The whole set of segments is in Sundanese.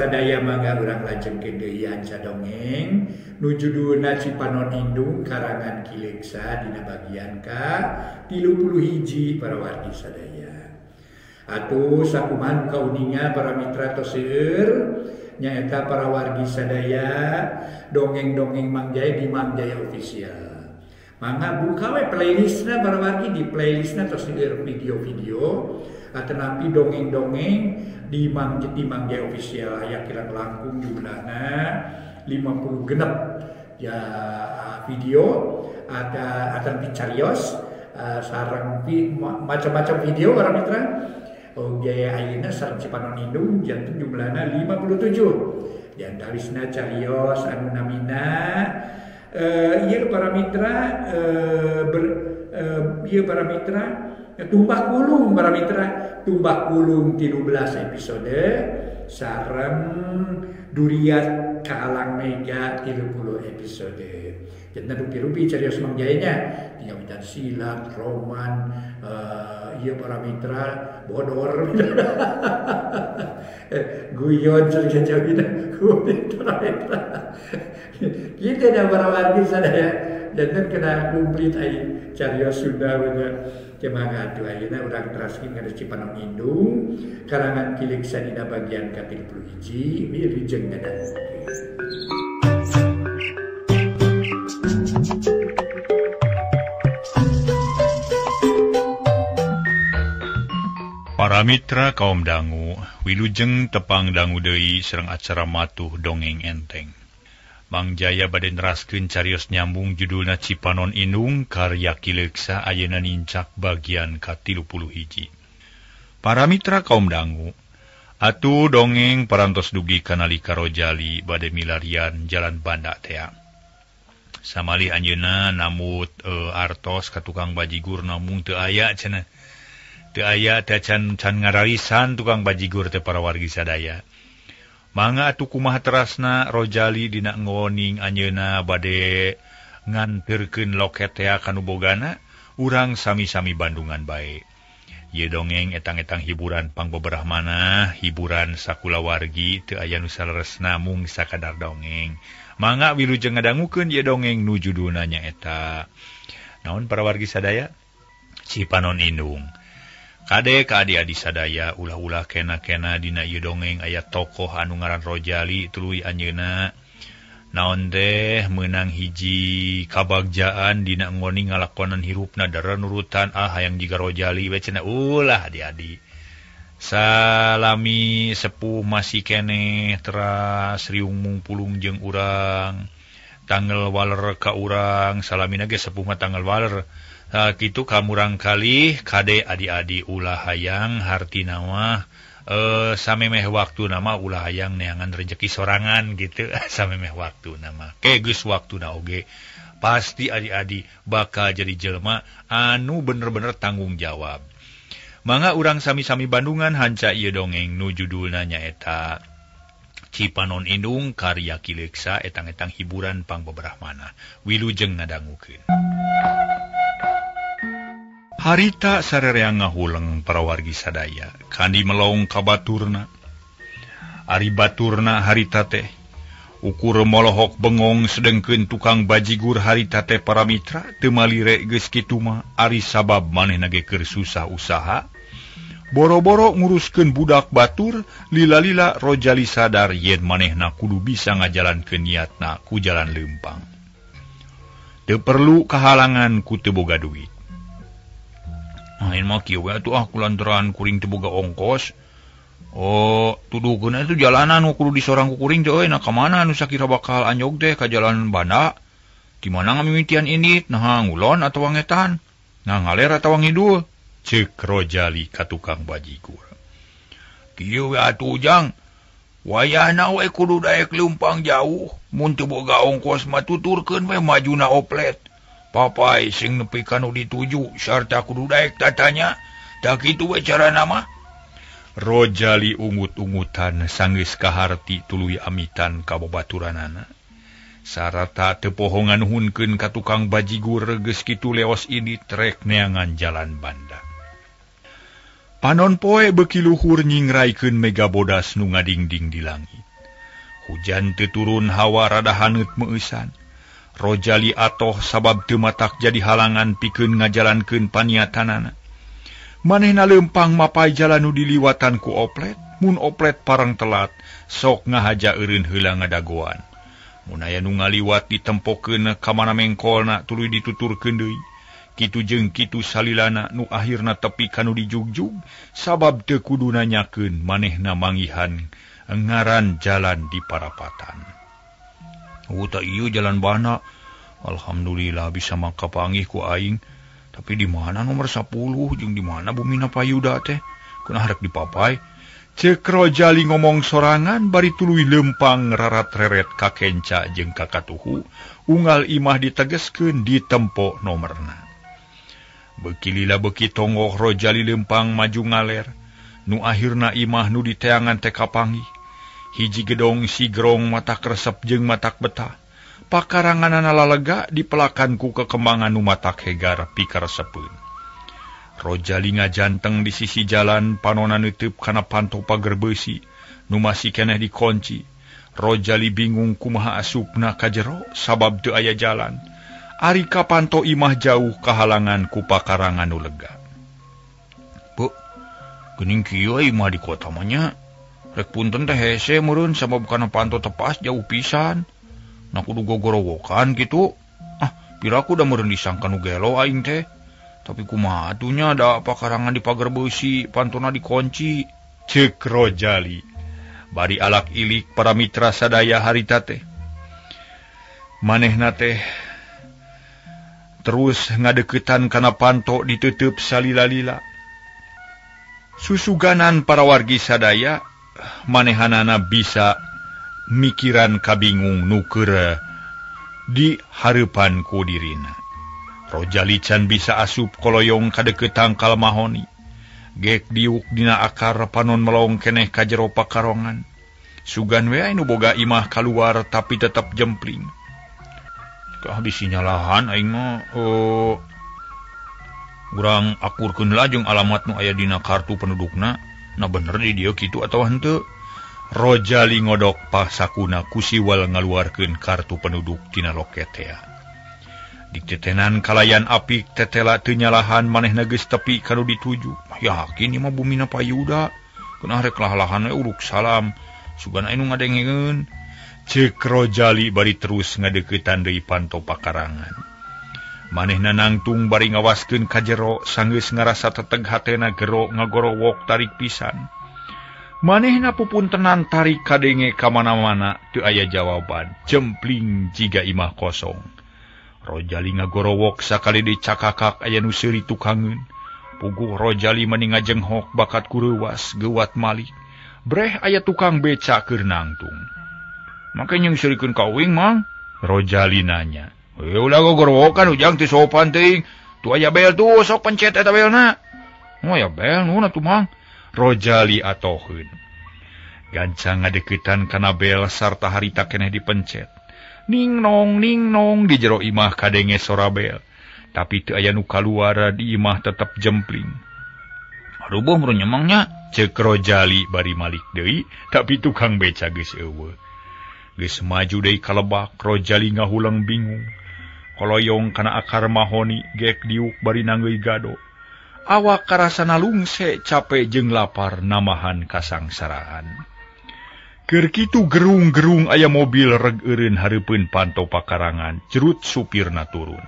sadaya mangga urang lajengkeun deui anca dongeng nu judulna Cipanon Indung karangan Ki Leuksa dina bagian ka 31 para wargi sadaya. Atuh sakumaha kauninga para mitra tos seueur nyaeta para wargi sadaya dongeng-dongeng Mang Jaya di Mang Jaya Official. Mangga buka we playlistna para wargi, di playlistna tos seueur video-video atanapi dongeng-dongeng di Mang Jaya Official aya kirang langkung jumlahna 50 genep ya video ada atanapi carios sareng macam-macam video para mitra. Oge ayeuna sareng Cipanon Indung janten jumlahna 57. Di antawisna carios anu namina ieu para mitra ieu para mitra Tumbak Gulung para mitra, Tumbak Gulung 13 episode sareng Duriat Kalang Mega 30 episode. Janten rupi-rupi carios Mang Jaya nya tinggal minta silat, roman, ieu para mitra bodor guyon sareng jawina mitra mitra. Kitu da para wargi sadaya janten kena komplit ai carios Sunda bener. Cemangga atuh ayeuna urang teraskeun kana Cipanon Indung karangan Ki Leuksa dina bagian ka-31 wilujeng ngadangukeun. Para mitra kaum dangu, wilujeng tepang dangu deui sareng acara matuh dongeng enteng. Mang Jaya bade neraskeun carios nyambung judulna Cipanon Indung karya Ki Leuksa ayeuna nincak bagian ka-31. Para mitra kaum dangu, atuh dongeng parantos dugi kanalika Rojali bade milarian jalan banda tea. Samalih anjeunna namut artos ka tukang bajigur namung teu aya cenah. Teu aya teh can ngararisan tukang bajigur teh para wargi sadaya. Mangga atuh kumaha terasna Rojali dina ngoning anjeunna bade nganterkeun loket tea ka nu bogana, urang sami-sami Bandungan bae. Ieu dongeng etang-etang hiburan pangbeberah manah, hiburan sakulawargi teu aya nu saleresna mung sakadar dongeng. Mangga wilujeng ngadangukeun ieu dongeng nu judulna nyaeta naon para wargi sadaya? Cipanon Indung. Kade ka adi-adi sadaya ulah-ulah kena-kena dina ieu dongeng aya tokoh anu ngaran Rojali tuluy anjeunna naon teh meunang hiji kabagjaan dina ngoning ngalakonan hirupna dara nurutan ah hayang jiga Rojali we cenah ulah adi-adi. Salami sepuh masih keneh teras riung mungpulung jeung urang tanggal waler ka urang salamina ge sepuh mah tanggal waler. Kitu kamurang kali kade adi-adi ulah hayang hartina mah samemeh waktu nama ulah hayang neangan rejeki sorangan gitu samemeh waktu nama ke geus waktuna oge pasti adi-adi bakal jadi jelema anu bener-bener tanggung jawab. Mangga urang sami-sami Bandungan hanca ieu dongeng nu judulna nyaeta Cipanon Indung karya Ki Leuksa etang-etang hiburan pangbeberah manah. Wilujeng ngadangukeun. Harita sarerea ngahuleng para wargi sadaya kandi melong ka baturna. Ari baturna harita teh ukur molohok bengong sedengkeun tukang bajigur harita teh para mitra teu malire geus kitu mah ari sabab manehna ge keur susah usaha. Boro-boro nguruskeun budak batur lila-lila Rojali sadar yen manehna kudu bisa ngajalankeun niatna ku jalan leumpang. Teu perlu kahalangan ku teu boga duit. Lain mah kieu we atuh ah kulantaran kuring teu boga ongkos. Oh, tuduhkeun atuh jalanan nu kudu disorang ku kuring teh euy, nah ka mana nu sakira bakal anjog teh ka jalan banda. Di mana ngamimitian indit, nah ngulon atawa ngetan, nah ngaler atawa ngidul. Ceuk Rojali ka tukang bajigur. Kieu we atuh Jang, wayahna we kudu daek leumpang jauh, mun teu boga ongkos mah tuturkeun we majuna oplet. Papai sing nepi ka nu dituju sarta kudu daek tatanya, tah kitu we carana mah. Rojali ungut-ungutan sanggeus kaharti tuluy amitan ka babaturanana. Sarata teu poho nganuhunkeun ka tukang bajigur geus kitu leos ini trek neangan jalan banda. Panon poe beuki luhur nyingraikeun mega bodas nu ngadingding di langit. Hujan teu turun hawa rada haneut meueusan. Rojali atoh sabab teu matak jadi halangan pikeun ngajalankeun paniatanana. Manehna leumpang mapay jalan nu diliwatan ku oplet, mun oplet parang telat, sok ngahaja eureun heula ngadagoan. Mun aya nu ngaliwat ditempokeun ka mana mengkolna tuluy dituturkeun deui. Kitu jeung kitu salilana nu akhirna tepi ka nu dijugjug sabab teu kudu nanyakeun manehna manggihan ngaran jalan di parapatan. Oh, tah ieu jalan bana. Alhamdulillah bisa maka panggih ku aing. Tapi di mana nomor 10 jeung di mana bumina Payuda teh? Kunaha rek dipapai? Ceuk Rojali ngomong sorangan bari tuluy leumpang rarat-reret ka kenca jeung ka katuhu, unggal imah ditegeskeun di tempo nomorna. Beuki lila beuki tonggoh Rojali leumpang maju ngaler, nu akhirna imah nu diteangan teh kapanggih. Hiji gedong sigrong matak resep jeung matak betah. Pakaranganana lalega dipelakan ku kekembangan nu matak hegar pikaresepeun. Rojali ngajanteng di sisi jalan panona neuteub kana panto pager beusi nu masih keneh dikunci. Rojali bingung kumaha asupna ka jero sabab teu aya jalan. Ari ka panto imah jauh kahalangan ku pakarangan nu lega. Bu, geuning kieu imah di kota mah nya. Rek punten teh hese meureun sabab kana panto tepas jauh pisan. Nah kudu gogorowokan kitu. Ah, piraku da meureun disangka nu gelo aing teh. Tapi kumaha atuh nya da pakarangan di pager beusi, pantona dikunci. Ceuk Rojali. Bari alak ilik para mitra sadaya harita teh. Manehna teh terus ngadeukeutan kana panto ditutup salila-lila. Susuganan para wargi sadaya manehanana bisa mikiran kabingung nu keur di hareupan ku dirina. Rojali can bisa asup koloyong ka deukeut tangkal mahoni. Gek diuk dina akar panon melong keneh ka jero pakarongan. Sugan we nu boga imah kaluar tapi tetep jempling. Kah bisi nyalahan aing mah urang akurkeun lah jeung alamat nu aya dina kartu pendudukna. Nah bener di dieu kitu atawa henteu. Rojali ngodok pasakuna ku siwal ngaluarkeun kartu penduduk tina loket tea. Ditetenan kalayan apik tetela teu nyalahan manehna geus tepi ka nu dituju. Yakin ieu mah bumina Payuda. Kunaha rek lah-lahan we uruk salam. Sugan aya nu ngadengeun. Ceuk Rojali bari terus ngadeuketan deui panto pakarangan. Manehna nangtung bari ngawaskeun ka jero sanggeus ngarasa teteg hatena gero ngagorowok tarik pisan. Manehna pupuntenan tarik kadenge ka mana-mana teu aya jawaban. Jempling jiga imah kosong. Rojali ngagorowok sakali dicakakak aya nu seuri tukangeun. Puguh Rojali mani ngajenghok bakat kureuwas geuwat malik. Breh aya tukang beca keur nangtung. Make nyeungseurikeun ka uing, Mang? Rojali nanya. Ulah gogorowokan ujang teu sopan teuing. Tuh aya bel tuh sok pencet eta belna. Oh aya bel nu atuh, Mang. Rojali atoheun. Gancang ngadeuketan kana bel sarta harita keneh dipencet. Ning nong di jero imah kadenge sora bel. Tapi teu aya nu kaluar di imah tetep jempling. Aduh boh meureun nyemang nya. Ceuk Rojali bari malik deui, tapi tukang beca geus eueuh. Geus maju deui ka lebak, Rojali ngahuleng bingung. Koloyong kana akar mahoni gek diuk bari nanggeuy gado. Awak karasana lungse cape jeung lapar namahan kasangsaraan. Keur kitu gerung-gerung aya mobil reg eureun hareupeun panto pakarangan, jerut supirna turun.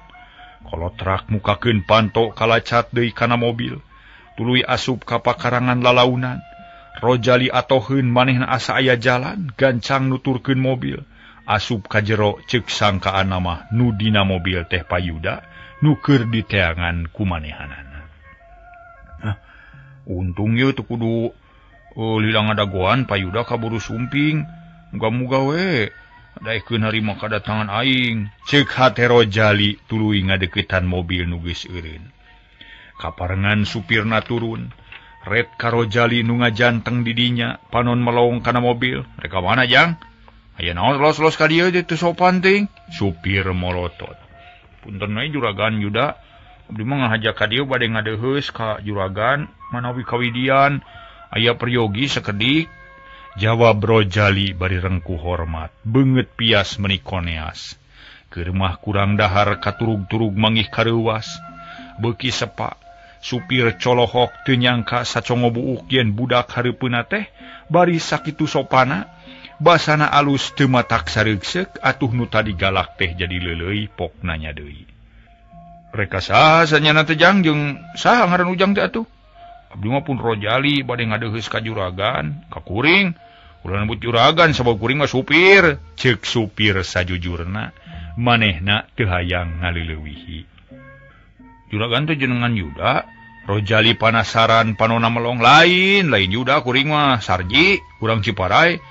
Kolotrak mukakeun panto kalacat deui kana mobil, tuluy asup ka pakarangan lalaunan. Rojali atoheun manehna asa aya jalan, gancang nuturkeun mobil. Asup ka jero ceuk sangkaan mah nu dina mobil teh Payuda, nu keur diteangan ku manehanana. Hah, untung ieu teu kudu lila ngadagoan Payuda kaburu sumping. Muga-muga we daekeun harima kadatangan aing. Ceuk hate Rojali tuluy ngadeuketan mobil nu geus eureun. Kaparengan supirna turun. Red ka Rojali nu ngajanteng di dinya, panon melong kana mobil. Rek ka mana, Jang? Aya naon los-los ka dieu teh teu sopan teuing. Supir molotot. Punten we juragan Yuda. Abdi mah ngahaja ka dieu bade ngadeuheus ka juragan manawi kawidian. Aya peryogi sakedik. Jawab Rojali bari rengku hormat, beungeut pias meuni koneas. Keur mah kurang dahar katurug-turug mangih kareuwas. Beuki sepa, supir colohok teu nyangka sacongo buuk yen budak hareupeunna teh bari sakitu sopana, basana alus teu matak sareugsek atuh nu tadi galak teh jadi leuleuy pok nanya deui. Reka saha sanyana teh jang jeung saha ngaran ujang teh atuh? Abdi mah pun Rojali bade ngadeuheus ka juragan, ka kuring. Ulah nembut juragan sabab kuring mah supir. Ceuk supir sajujurna, manehna teu hayang ngaleulewihi. Juragan teh jenengan Yuda. Rojali panasaran panona melong, lain, lain Yuda kuring mah Sarji, urang Ciparai.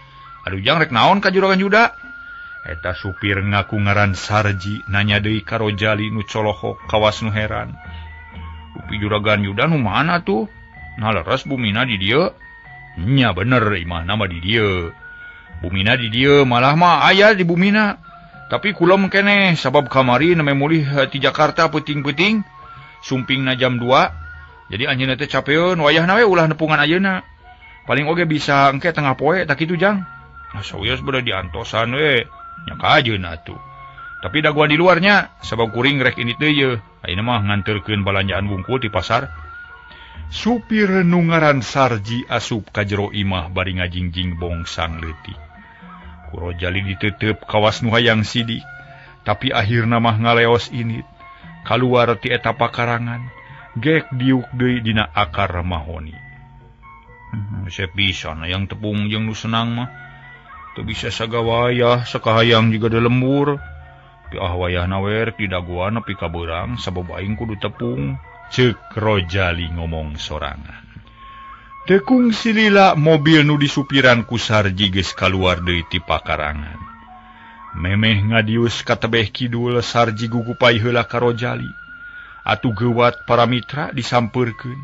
Aduh jang rek naon ka juragan Yuda? Eta supir ngaku ngaran Sarji nanya deui ka Rojali nu colohok kawas nu heran. Rupi juragan Yuda nu mana tuh? Nah leres bumina di dieu. Nya bener imahna mah di dieu. Bumina di dieu malah mah aya di bumina. Tapi kula keneh sabab kamari neme mulih ti Jakarta peuting-peuting sumpingna jam 2. Jadi anjeunna teh capeun wayahna we ulah nepungan ayeuna. Paling oge bisa engke tengah poe tak kitu jang. Nah sawios beudah diantosan we. Nya ka ajeunna atuh. Tapi daguan di luarnya sabab kuring rek ini teh ye. Ayeuna mah nganterkeun balanjaan wungkul ti pasar. Supir nu ngaran Sarji asup ka jero imah bari ngajingjing bongsang leutik. Ku Rojali diteuteup kawas nu hayang sidik, tapi akhirna mah ngaleos init. Kaluar ti eta pakarangan, gek diuk deui dina akar mahoni. Saya pisan hayang tepung jeung nu senang mah. Teu bisa sagawayah sakahayang jiga da lembur. Pi ah wayahna we rek didagoan nepi ka beurang sabab aing kudu tepung. Ceuk Rojali ngomong sorangan. Tekung silila mobil nu disupiran ku Sarji geus kaluar deui ti pakarangan. Memeh ngadius ka tebeh kidul Sarji gugupai heula ka Rojali. Atuh geuwat para mitra disampeurkeun.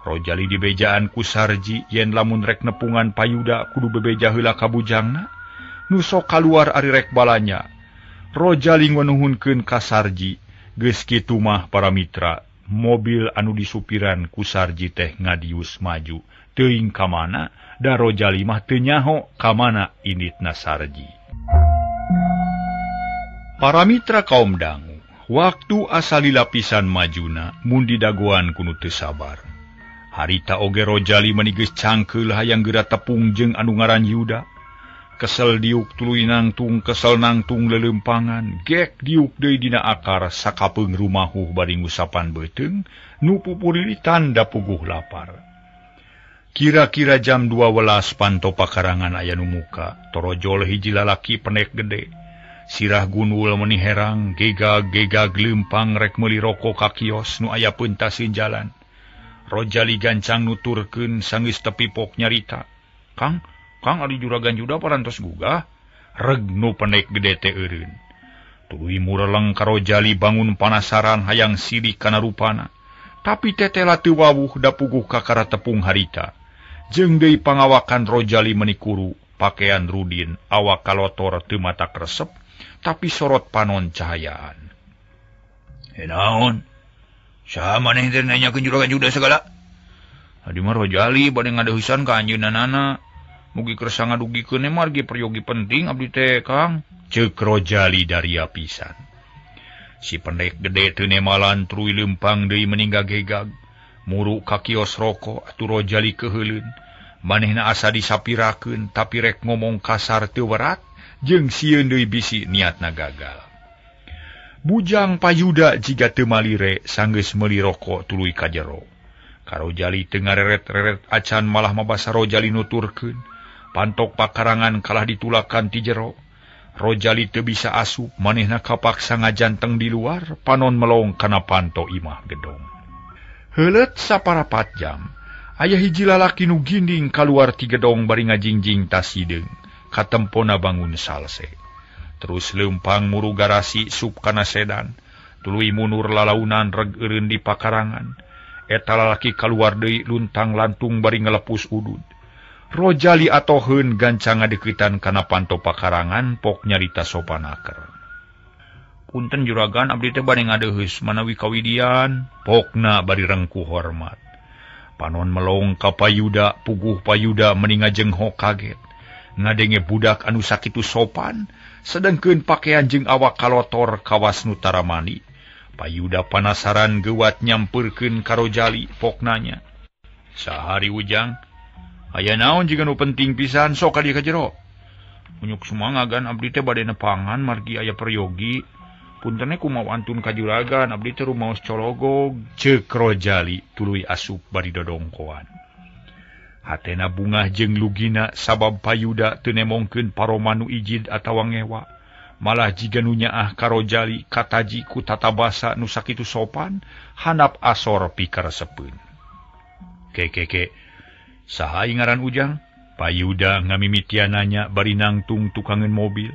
Rojali dibejaan ku Sarji yen lamun rek nepungan payuda kudu bebeja heula ka bujangna nu sok kaluar ari rek balanya. Rojali nganuhunkeun ka Sarji, geus kitu mah para mitra. Mobil anu disupiran ku Sarji teh ngadius maju teuing ka mana da Rojali mah teu nyaho ka mana inditna Sarji. Para mitra kaum dangu, waktu asalila pisan majuna mun didagoan ku nu teu sabar. Harita oge Rojali meuni geus cangkeul hayang geura tepung jeung anu ngaran Yuda. Kesel diuk tuluy nangtung, kesel nangtung leuleumpangan, gek diuk deui dina akar sakapeung rumahuh bari ngusapan beuteung nu pupurilitan da puguh lapar. Kira-kira jam 12 panto pakarangan aya nu muka, torojol hiji lalaki penek gede. Sirah gunul meuni herang, gegag-gegag leumpang rek meuli rokok ka kios nu aya peuntasin jalan. Rojali gancang nuturkeun sanggeus tepi pok nyarita. Kang, Kang ari juragan Yuda parantos gugah, reg nu penek gede teh eureun. Tuluy mureleng ka Rojali bangun panasaran hayang sidik kana rupana. Tapi tetela teu wawuh da puguh kakara tepung harita. Jeung deui pangawakan Rojali meuni kuru, pakaian rudin, awak kalotor teu matak resep, tapi sorot panon cahayaan. Naon? Saha maneh teh nanyakeun juragan Yuda sagala? Adi mah Rojali bade ngadeuheusan ka anjeunna. Mugi kersa ngadugikeun margi peryogi penting abdi teh Kang. Ceuk Rojali daria pisan. Si pendek gede teu nemalan truy leumpang deui meningga gegag. Muru ka kios rokok atuh Rojali keuheuleun. Manehna asa disapirakeun tapi rek ngomong kasar teu werat jeung sieun deui bisi niatna gagal. Bujang payuda jiga teu malire sanggeus meuli rokok tuluy ka jero. Ka Rojali teu ngareret-reret acan malah mabasa Rojali nuturkeun. Pantok pakarangan kalah ditulakan ti jero. Rojali teu bisa asup, manehna kapaksa ngajanteng di luar, panon melong kana panto imah gedong. Heuleut saparapat jam, aya hiji lalaki nu ginding kaluar ti gedong bari ngajingjing tas hideung, katempona bangun salse. Terus leumpang muru garasi sup kana sedan, tuluy munur lalaunan reg eureun di pakarangan. Eta lalaki kaluar deui luntang-lantung bari ngalepus udud. Rojali atoheun gancang ngadeuketan kana panto pakarangan pok nyarita sopanaker. Punten juragan abdi teh bade ngadeuheus manawi kawidian, pokna bari rengkuh hormat. Panon melong ka payuda, puguh payuda meni ngajenghok kaget. Ngadenge budak anu sakitu sopan, sedengkeun pakean jeung awak kalotor kawas nu taramani. Payuda panasaran geuwat nyampeurkeun ka Rojali pok nanya. Sahari Ujang, aya naon jiga nu penting pisan sok ka dieu ka jero. Unyuk sumangagan abdi teh bade nepangan margi aya peryogi. Punten kumaha antun ka juragan abdi teh rumaos cologog. Ceuk Rojali tuluy asup bari dodongkoan. Hatena bungah jeung lugina sabab Payuda teu nemongkeun paroma nu ijid atawa ngewa. Malah jiga nu nyaah ka Rojali kataji ku tata basa nu sakitu sopan handap asor pikaresepeun. Kekeke, saha ngaran Ujang? Payuda ngamimitian nanya bari nangtung tukangeun mobil.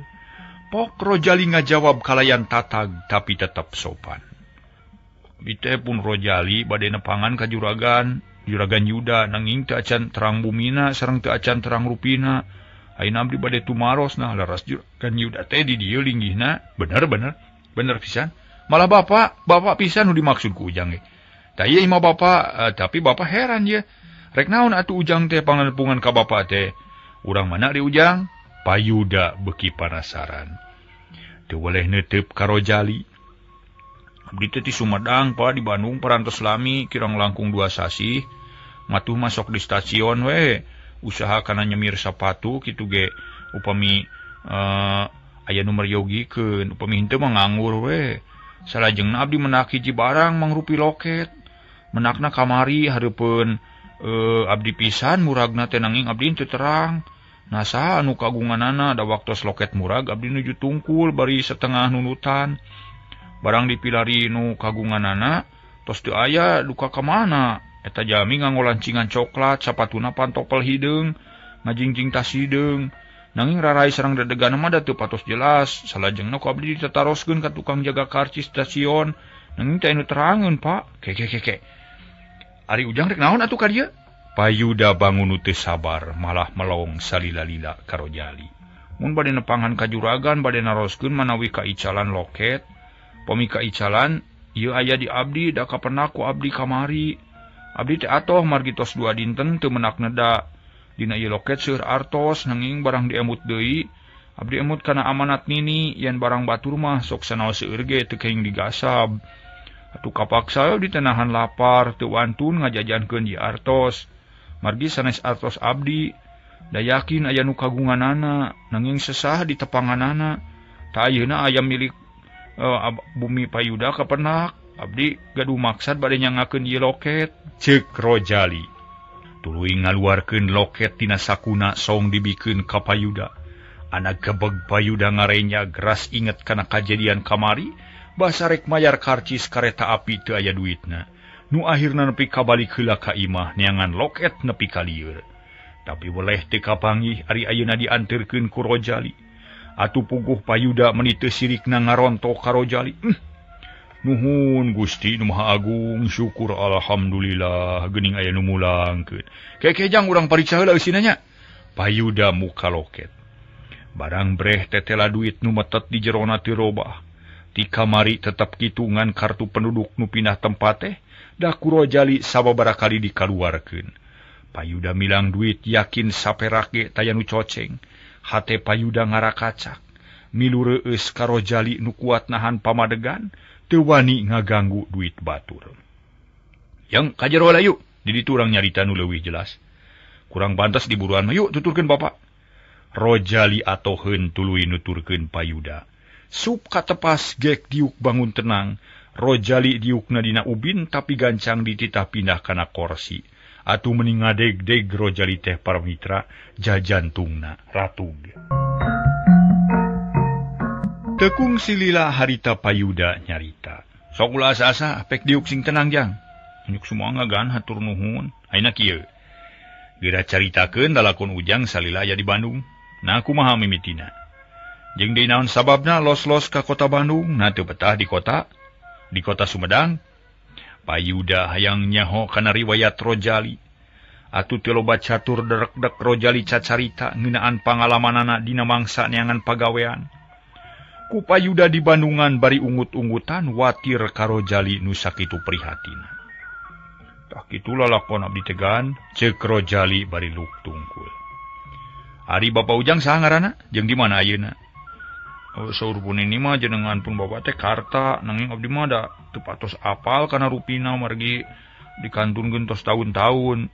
Pok Rojali ngajawab kalayan tatag tapi tetep sopan. Abdi teh pun Rojali bade nepangan ka juragan. Juragan Yuda nanging teu acan terang bumina sareng teu acan terang rupina. Ayeuna abdi bade tumaros nah laras juragan Yuda teh di dieu linggihna. Bener bener. Bener pisan. Malah bapak pisan nu dimaksud ku Ujang ge. Tah ieu imah bapak, tapi bapak heran ye. Rek naon atuh Ujang teh panganepungan ka bapak teh? Urang mana di Ujang? Payuda beuki panasaran. Teu weleh neuteup ka Rojali. Abdi teh ti Sumedang Pak di Bandung parantos lami kirang langkung 2 sasih. Matuh masuk di stasiun we. Usaha kana nyemir sapatu kitu ge upami aya nu meryogikeun upami henteu mah nganggur we. Salajengna abdi menak hiji barang mangrupi loket. Menakna kamari hareupeun abdi pisan muragna teh nanging abdi teu terang. Nah saha anu kagunganana da waktos loket murag abdi nuju tungkul bari setengah nunutan. Barang dipilari nu kagunganana tos teu aya duka ka mana. Eta jalmi nganggo lancingan coklat, sapatuna pantopel hideung, ngajingjing tas hideung. Nanging rarai sareng dedegana mah da teu patos jelas. Salajengna ku abdi ditataroskeun ka tukang jaga karcis stasiun. Nanging teh anu terangeun, Pak. Keke. Ari Ujang rek naon atuh ka dieu? Payuda bangun nu teu sabar, malah melong salila-lila ka Rojali. Mun bade nepangan ka juragan bade naroskeun manawi kaicalan loket. Pami kaicalan ieu aya di abdi da kapenak ku abdi kamari. Abdi teh atoh margi tos 2 dinten teu menak neda. Dina ieu loket seueur artos nanging barang diemut deui. Abdi emut kana amanat nini yen barang batur mah sok sanaos seueur ge teu kenging digasab. Atuh kapaksa we ditenahan lapar teu wantun ngajajankeun ieu artos. Margi sanes artos abdi da yakin aya nu kagunganana nanging sesah ditepanganana. Ta ayeuna aya milik bumi Payuda kapenak. Abdi gaduh maksad bade nyangakeun ieu loket. Ceuk Rojali. Tuluy ngaluarkeun loket tina sakuna song dibikeun ka Payuda. Anak gebeg Payuda ngarenya geras inget kana kajadian kamari, basa rek mayar karcis kareta api teu aya duitna. Nu akhirna nepi kabalik heula ka imah neangan loket nepi ka lieur. Tapi weleh teu kapanggih ari ayeuna dianterkeun ku Rojali. Atuh puguh Payuda meuni teu sirikna ngarontok ka Rojali. Nuhun Gusti nu Maha Agung, syukur alhamdulillah geuning aya nu mulangkeun. Keke jang urang pariksa heula eusina nya. Payuda muka loket. Barang breh tetela duit nu metet di jerona teu robah. Ti kamari tetep kitu ngan kartu penduduk nu pindah tempat teh da ku Rojali sababaraha kali dikaluarkeun. Payuda milang duit yakin saperak ge taya nu coceng. Hate Payuda ngarakacak. Milu reueus ka Rojali nu kuat nahan pamadegan. Teu wani ngaganggu duit batur. Yang ka jero heula yuk, di ditu urang nyarita nu leuwih jelas. Kurang pantas diburuan mah yuk tuturkeun bapak. Rojali atoheun tuluy nuturkeun Payuda. Sup katepas gek diuk bangun tenang. Rojali diukna dina ubin tapi gancang dititah pindah kana korsi. Atuh meni ngadeg-deg Rojali teh para mitra jajantungna ratug. Tekung silila harita Payuda nyarita. Sok ulah asa-asa pek diuk sing tenang jang. Nyuk sumangga gan hatur nuhun. Ayeuna kieu. Geura caritakeun lalakon Ujang salila aya di Bandung. Nah kumaha mimitina? Jeung deui naon sababna los-los ka kota Bandung, nah teu betah di kota Sumedang. Payuda hayang nyaho kana riwayat Rojali. Atuh teu loba catur derek-dek Rojali cacarita ngeunaan pangalamanana dina mangsa neangan pagawean. Ku Payuda di Bandungan bari ungut-ungutan watir ka Rojali nu sakitu prihatina. Tah kitu lalakon abdi tegan, ceuk Rojali bari luk tungkul. Ari Bapak Ujang saha ngaranna jeung di mana ayeuna? Oh, saur pun ini mah jenengan pun bapak teh Karta nanging abdi mah da teu patos apal kana rupina margi dikantunkeun tos tahun-tahun.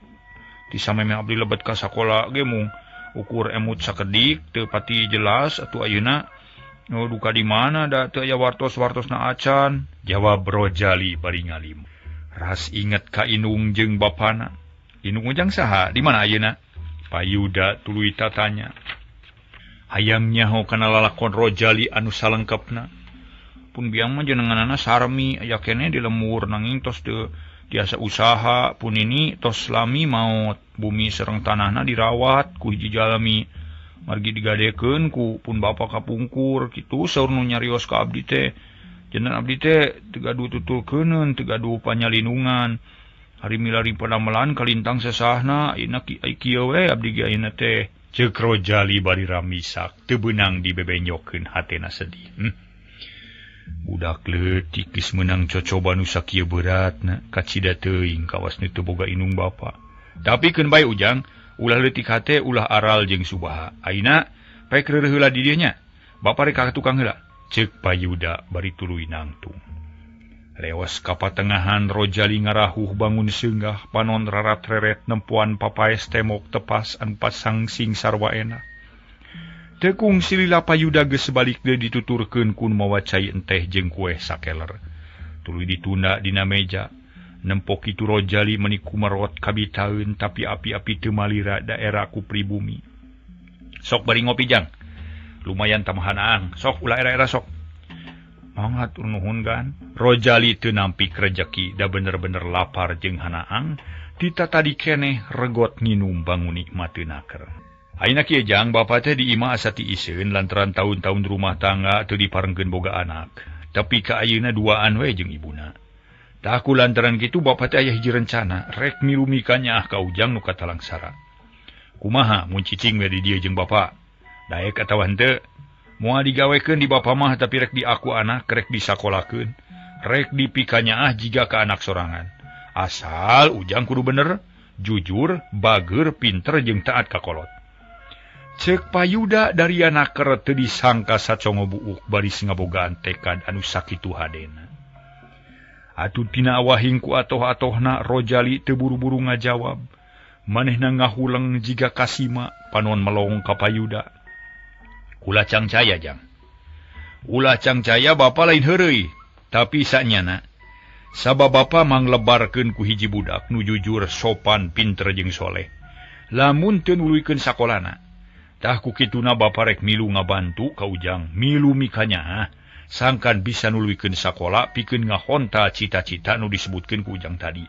Ti sameme abdi lebet ka sakola ge mung ukur emut sakedik teu pati jelas atuh ayeuna. Oh, duka di mana da teu aya wartos-wartosna acan, jawab Rojali bari ngalim. Ras inget ka indung jeung bapana. Indung Ujang saha? Di mana ayeuna? Payuda tuluy tatanya. Hayang nyaho kana lalakon Rojali anu salengkepna. Pun biang mah jenenganana sarmi aya keneh di lemur nanging tos teu tiasa usaha pun ini tos lami maot bumi sareng tanahna dirawat ku hiji jalmi margi digadekeun ku pun bapa kapungkur kitu saur nu nyarios ka abdi teh. Jenengan abdi teh teu gaduh tutulkeuneun teu gaduh panyalindungan. Hari milari padamelan kalintang sesahna ayeuna kieu we abdi ge ayeuna teh. Ceuk Rojali bari ramisak teu beunang dibebenjokeun hatena sedih. Budak leutik geus meunang cocoba nu sakieu beratna kacida teuing kawas nu teu boga indung bapa. Tapi keun bae Ujang, ulah leutik hate ulah aral jeung subaha. Ayeuna paek reureuh heula di dieu nya. Bapa rek ka tukang heula. Ceuk Payuda bari tuluy nangtung. Lewas ka patengahan Rojali ngarahuh bangun seunggah panon rarat-reret nempoan papaes temok tepas anu pasangsing sarwa enak. Tekung silila Payuda geus balik deui dituturkeun ku nu mawa cai enteh jeung kueh sakeler. Tuluy ditunda dina meja. Nempo kitu Rojali meuni kumerot kabitaeun tapi api-api teu malira daerah ku pribumi. Sok bari ngopi Jang. Lumayan tambahan aang. Sok ulah era-era sok. Mangga nuhun gan. Rojali teu nampik rejeki da bener-bener lapar jeung hanaang. Tita tadi keneh regot nginum bangun nikmateun naker. Ayeuna kieu Jang, bapa teh di imah asa tiiseun lantaran tahun-tahun rumah tangga teu diparengkeun boga anak. Tapi ka ayeuna duaan we jeung ibuna. Tah ku lantaran kitu bapa teh aya hiji rencana rek milu mikanyaah ka Ujang nu katalangsara. Kumaha mun cicing we di dieu jeung bapa? Daek atawa henteu? Moal digawekeun di bapa mah tapi rek diaku anak, rek disakolakeun, rek dipikanyaah jiga ka anak sorangan. Asal Ujang kudu bener, jujur, bager, pinter jeung taat ka kolot. Ceuk Payuda dari anaker teu disangka sacongo buuk baris ngabogaan tekad anu sakitu hadena. Atuh tina awahing ku atoh-atohna Rojali teu buru-buru ngajawab. Manehna ngahuleng jiga kasima panon melong ka Payuda. Ulah cangcaya Jang. Ulah cangcaya bapa lain heureuy, tapi sanyana sabab bapa manglebarkeun ku hiji budak nu jujur, sopan, pinter jeung soleh. Lamun teu nuluykeun sakolana, tah ku kituna bapa rek milu ngabantu ka Ujang, milu mikanyaah sangkan bisa nuluykeun sakola pikeun ngahonta cita-cita nu disebutkeun ku Ujang tadi.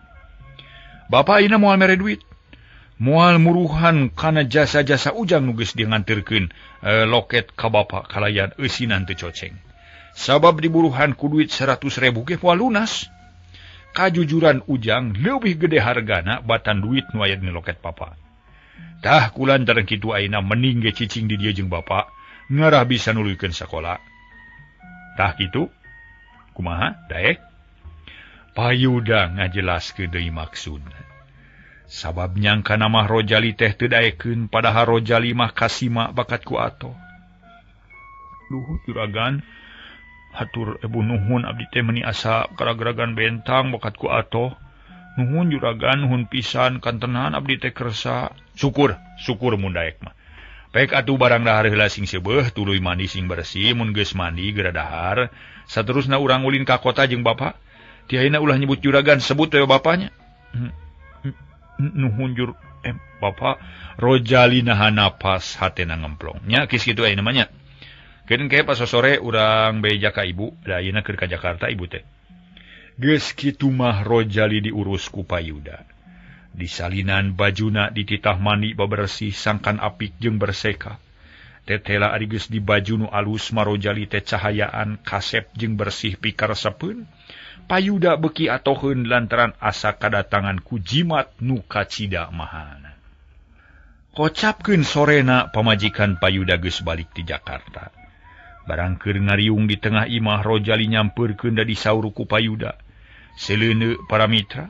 Bapa ayeuna moal mere duit. Moal muruhan kana jasa-jasa Ujang nu geus dianganterkeun loket ka bapa kalayan eusinan teu coceng. Sabab diburuhan ku duit 100.000 ge moal lunas. Kajujuran Ujang leuwih gede hargana batan duit nu aya dina loket papa. Tah kulantaran kitu ayeuna mending ge cicing di dieu jeung bapa ngarah bisa nuluykeun sakola. Tah kitu kumaha daek? Payuda ngajelaskeun deui maksudna. Sabab nyangka nama Rojali teh teu daekeun padahal Rojali mah kasima bakat ku atoh. Duh juragan, hatur ebu nuhun abdi teh meuni asa karageragan bentang bakat ku atoh. Nuhun juragan, nuhun pisan kantenan abdi teh kersa. Syukur, syukur mun daek mah. Pek atuh barang dahar heula sing seubeuh tuluy mandi sing bersih mun geus mandi geura dahar. Saterusna urang ulin ka kota jeung bapa. Ti ayeuna ulah nyebut juragan, sebut we bapanya. Nuhun jur bapa. Rojali nahan napas hatena ngemplong nya kis kitu aya namanya. Keun ke pas sore urang beja ka ibu, da ayeuna keur ka Jakarta ibu teh. Geus kitu mah Rojali diurus ku Payuda. Disalinan bajuna dititah mandi babersih sangkan apik jeung berseka. Tetela ari geus di baju nu alus Marojali teh cahayaan kasep jeung bersih pikaresepeun. Payuda beki atoheun lantaran asa kadatangan ku jimat nu kacida mahalna. Kocapkeun sorena pamajikan Payuda geus balik ti Jakarta. Barang keur ngariung di tengah imah Rojali nyampeurkeun da disaur ku Payuda. Seleuneu para mitra,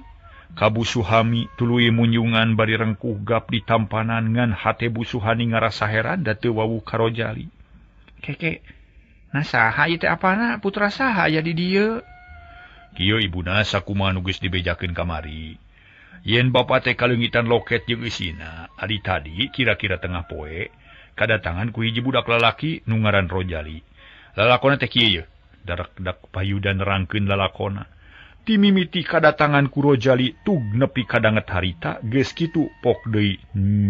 Ka Bu Suhami tuluy munjungan bari rengkuh gap di tampanan ngan hate Bu Suhani ngarasa heran da teu wawuh ka Rojali. Keke, nah saha ieu teh apana putra saha aya di dieu? Kieu ibuna sakumaha nu geus dibejakeun kamari. Yen bapa teh kaleungitan loket jeung eusina, ari tadi kira-kira tengah poe kadatangan ku hiji budak lalaki nu ngaran Rojali. Lalakona teh kieu ye, darak-dak Payuda nerangkeun lalakona. Timimiti kadatangan ku Rojali tug nepi kadanget harita geus kitu pok deui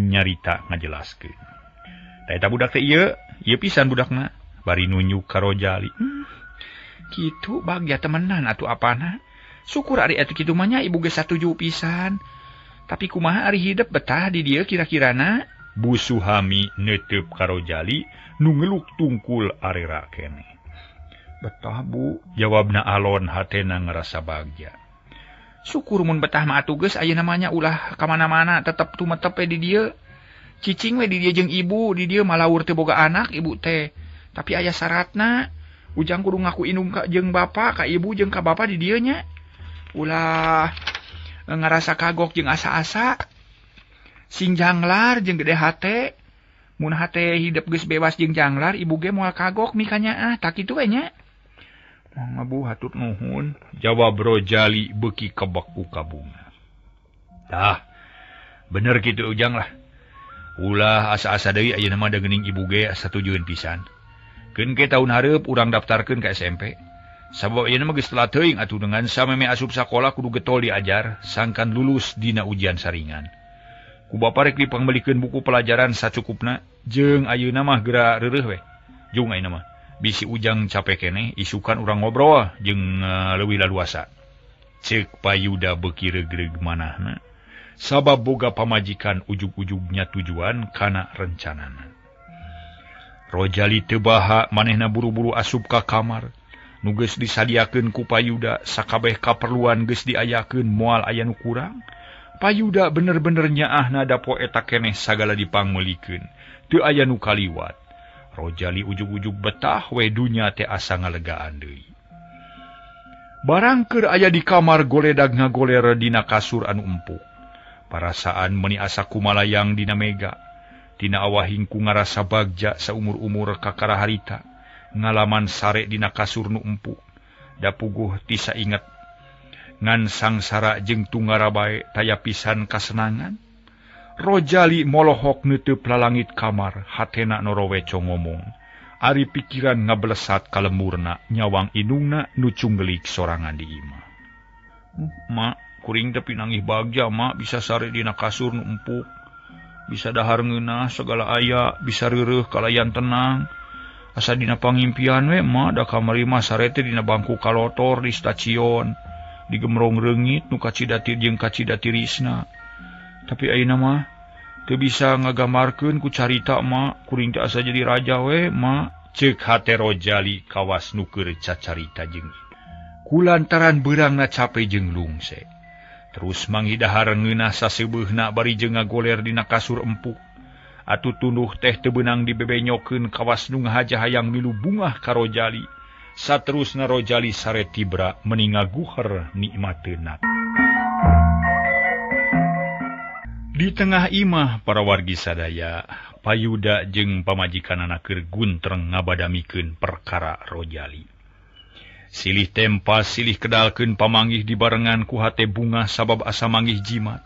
nyarita ngajelaskeun. Tah eta budak teh ieu, ieu pisan budakna, bari nunjuk ka Rojali. Kitu bagja temenan atuh apana. Syukur ari atuh kitu mah nya ibu geus satuju pisan. Tapi kumaha ari hidep betah di dieu kira-kirana? Bu Suhami neuteup ka Rojali nu ngeluk tungkul arera keneh. Betah Bu, jawabna alon hatena ngerasa bagja. Syukur mun betah mah atuh geus ayeuna mah nya ulah ka mana-mana tetep tumetep we di dieu. Cicing we di dieu jeung ibu, di dieu malaur teu boga anak ibu teh. Tapi aya syaratna, ujang kudu ngaku indung ka jeung bapa, ka ibu jeung ka bapa di dieu nya. Ulah ngarasa kagok jeung asa-asa. Sing janglar jeung gede hate. Mun hate hidep geus bebas jeung janglar, ibu ge moal kagok mikanyaah, tak kitu we nya. Mangga Bu hatur nuhun, jawab Rojali beuki kebek ku kabunga. Tah, bener kitu ujang lah. Ulah asa-asa deui ayeuna mah da geuning ibu ge satujueun pisan. Keun ke taun hareup urang daftarkeun ka SMP. Sabab ayeuna mah geus telat teuing atuh dengan sameme asup sakola kudu getol diajar sangkan lulus dina ujian saringan. Ku bapa rek dipangmelikeun buku pelajaran sacukupna jeung ayeuna mah geura reureuh we. Jung ayeuna mah bisi ujang capek keneh isukan urang ngobrol jeung leuwih laluasa. Ceuk Payuda beuki regreg manahna sabab boga pamajikan ujug-ujugnya tujuan kana rencanana. Rojali teu baha manehna buru-buru asup ka kamar. Nu geus disadiakeun ku Payuda sakabeh kaperluan geus diayakeun moal aya nu kurang. Payuda bener-bener nyaahna da poe eta keneh sagala dipangmeulikeun. Teu aya nu kaliwat. Rojali ujug-ujug betah we dunya teh asa ngalegaan deui. Barang keur aya di kamar goledag ngagoler dina kasur anu empuk. Parasaan meuni asa kumalayang dina mega. Tina awahing ku ngarasa bagja saumur-umur kakara harita. Ngalaman sare dina kasur nu empuk. Da puguh ti sainget ngan sangsara jeung tunggara bae taya pisan kasenangan. Rojali molohok neuteub lalangit kamar, hatena noroweco ngomong. Ari pikiran ngablesat ka lemurna, nyawang indungna nu cunggelik sorangan di imah. Mak, kuring teh pinanggih bagja, mak, bisa sare dina kasur nu empuk. Bisa dahar ngeunah segala aya, bisa reureuh kalayan tenang. Asa dina pangimpian we, mak, da kamari mah sare teh dina bangku kalotor di stasiun. Di gemrong reungit nu kacida jeung kacida tirisna. Tapi ayeuna mah teu bisa ngagamarkeun ku carita mak, kuring teh asa jadi raja we, mak. Ceuk hate Rojali kawas nu keur cacarita jeung kulantaran beurangna cape jeung lungse. Terus manghidahar ngeunah saseubeurna bari jeung ngagoler dina kasur empuk. Atuh tunduh teh teu beunang dibebenyokeun kawas nu ngahaja hayang milu bungah ka Rojali. Saterusna Rojali sare tibra meuni ngaguher nikmateuna. Di tengah imah para wargi sadaya, Payuda jeung pamajikanana keur guntreng ngabadamikeun perkara Rojali. Silih tempas silih kedalkeun pamanggih dibarengan ku hate bungah sabab asa manggih jimat.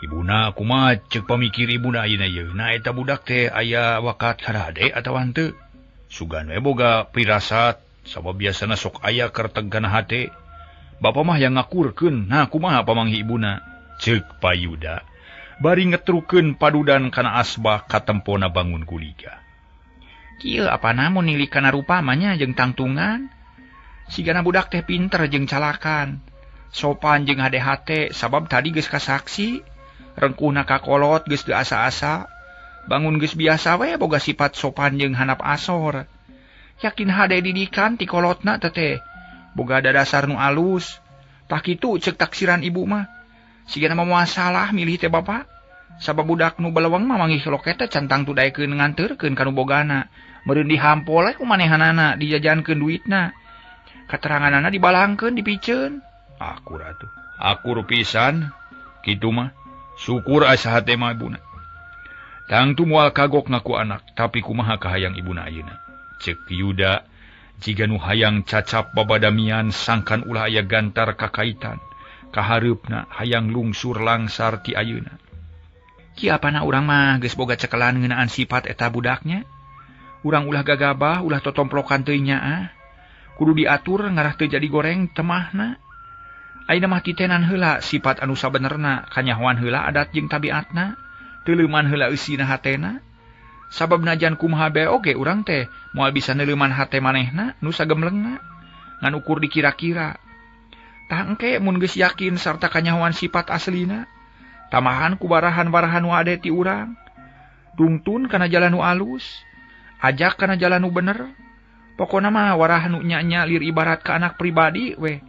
Ibuna kumaha ceuk pamikir ibuna ayeuna ieu? Na eta budak teh aya wakat karade atawa henteu? Sugan we boga pirasat sabab biasana sok aya kerteg kana hate. Bapa mah yang ngakurkeun, nah kumaha pamanggih ibuna? Ceuk Payuda bari ngetrukeun padudan kana asbah katempona bangun kuliga. Kieu apana mun nilik kana rupa mah nya jeung tangtungan. Sigana budak teh pinter jeung calakan. Sopan jeung hade-hate sabab tadi geus kasaksi. Rengkuhna ka kolot geus teu asa-asa. Bangun geus biasa we boga sifat sopan jeung hanap asor. Yakin hade didikan ti kolotna teh boga dadasar nu alus. Tah kitu ceuk taksiran ibu mah. Sigana mah moal salah milih teh bapa. Sabab budak nu baleweng mah manggih loket teh can tangtu daekeun nganterkeun ka nu bogana. Meureun dihampol we ku manehanana dijajankeun duitna. Kateranganana dibalangkeun dipiceun. Akur atuh. Akur pisan kitu mah syukur asa hate mah ibuna. Tangtu moal kagok ngaku anak tapi kumaha kahayang ibuna ayeuna. Cek Yuda jiga nu hayang cacap babadamian sangkan ulah aya gantar kakaitan kahareupna hayang lungsur langsar ti ayeuna. Ki apana urang mah geus boga cekelan ngeunaan sifat eta budaknya. Urang ulah gagabah ulah totomplokan teu nyaah. Kudu diatur ngarah teu jadi goreng temahna. Ayeuna mah titenan heula sifat anu sabenerna kanyahoan heula adat jeung tabiatna. Teuleman heula eusina hatena. Sabab najan kumaha bae oge urang teh moal bisa neuleuman hate manehna nu sagemlengna ngan ukur dikira-kira. Tah engke mun geus yakin sarta kanyahoan sifat aslina tamahan ku barahan-barahan nu ade ti urang. Tungtun kana jalan nu alus, ajak kana jalan nu bener. Pokona mah warah nu nya-nya lir ibarat ka anak pribadi we.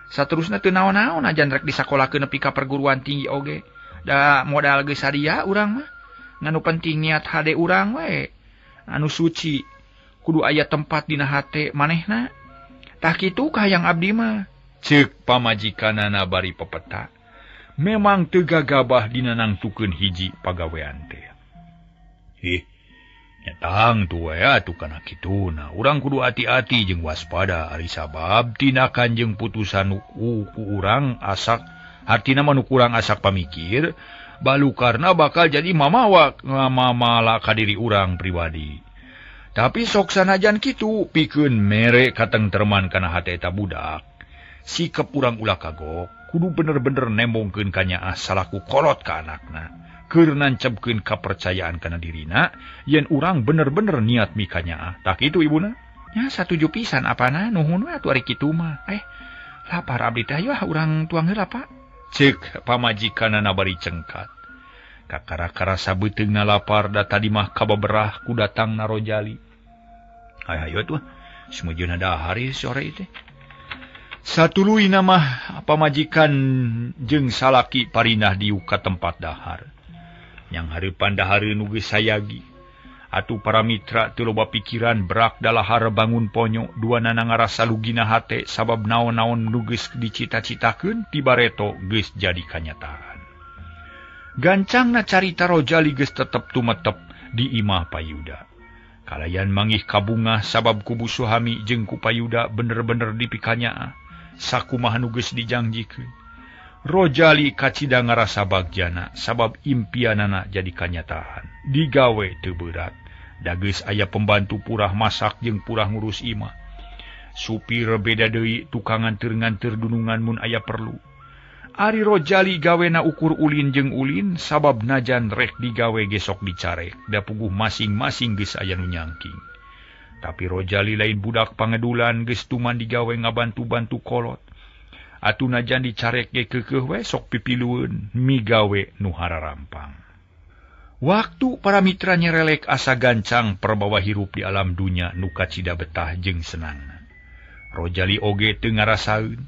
Saterusna teu naon-naon ajan rek disakolakeun nepi ka perguruan tinggi oge. Da modal geus sadia urang mah. Ngan nu penting niat hade urang we anu suci kudu aya tempat dina hate manehna. Tah kitu kahayang abdi mah. Ceuk pamajikanana bari pepeta. Memang teu gagabah dina nangtukeun hiji pagawean teh. Ih, nyatang tuh we atuh kana kituna. Urang kudu ati-ati jeung waspada ari sabab tindakan jeung putusan nu ku urang asak hartina mah nu kurang asak pamikir balu karena bakal jadi mamawak ngamamala ka diri urang pribadi. Tapi sok sanajan kitu pikeun mere katengterman kana hate eta budak. Sikap urang ulah kagok kudu bener-bener nembongkeun ka nyaah salaku kolot ka anakna. Keur nancebkeun kapercayaan kana dirina yen urang bener-bener niat mika nyaah. Tah kitu ibuna. Nya satuju pisan apana nuhun we atuh ari kitu mah. Lapar abdi teh ayo urang tuang heula Pak. Ceuk pamajikanana bari cengkat. Kakara karasa beuteungna lapar da tadi mah kababerah ku datangna Rojali. Hayo atuh sumujuna dahar ieu sore ieu teh. Satuluyna mah pamajikan jeung salaki parinah diuk ka tempat dahar. Yang hareupan dahareun nu geus sayagi. Atuh para mitra teu loba pikiran berak dalahar bangun ponyo duanana ngarasa lugina hate sabab naon-naon nu geus dicita-citakeun ti bareto geus jadi kanyataan. Gancangna carita Rojali geus tetep tumetep di imah Payuda. Kalayan mangih kabungah sabab kubu suami jeung ku Payuda bener-bener dipikanyaah sakumaha nu geus dijangjikeun. Rojali kacida ngarasa bagjana sabab impianana jadi kanyataan. Digawe teu berat. Da geus aya pembantu purah masak jeung purah ngurus imah. Supir beda deui tukang nganter-nganter dunungan mun aya perlu. Ari Rojali gawena ukur ulin jeung ulin sabab najan rek digawe gesok dicarek da puguh masing-masing geus aya nu nyangking. Tapi Rojali lain budak pangedulan geus tuman digawe ngabantu-bantu kolot. Atuh najan dicarek ge keukeuh we sok pipilueun migawe nu hararampang. Waktu para mitra nyerelek asa gancang perbawa hirup di alam dunya nu kacida betah jeung senangna. Rojali oge teu ngarasaeun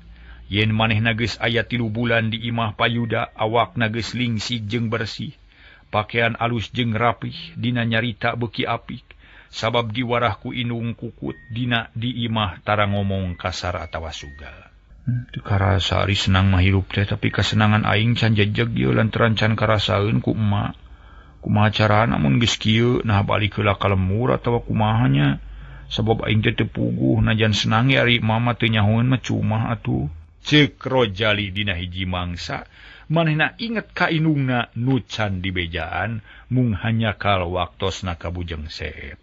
yen manehna geus aya 3 bulan di imah Payuda awakna geus lingsig jeung bersih, pakaian alus jeung rapih, dina nyarita beuki apik sabab diwarah ku indung kukut dina di imah tara ngomong kasar atawa sugal. Teu karasa ari senang mah hirup teh tapi kasenangan aing can jejeg ieu lantaran can karasaeun ku emak. Kumaha carana mun geus kieu nah balik heula ka lemur atawa kumaha nya sabab aing teh teu puguh najan senang ge ari mama teu nyahoeun mah cuma atuh. Ceuk Rojali dina hiji mangsa manehna inget ka indungna nu can dibejaan mung hanyakal waktosna ka Bujeng Seep.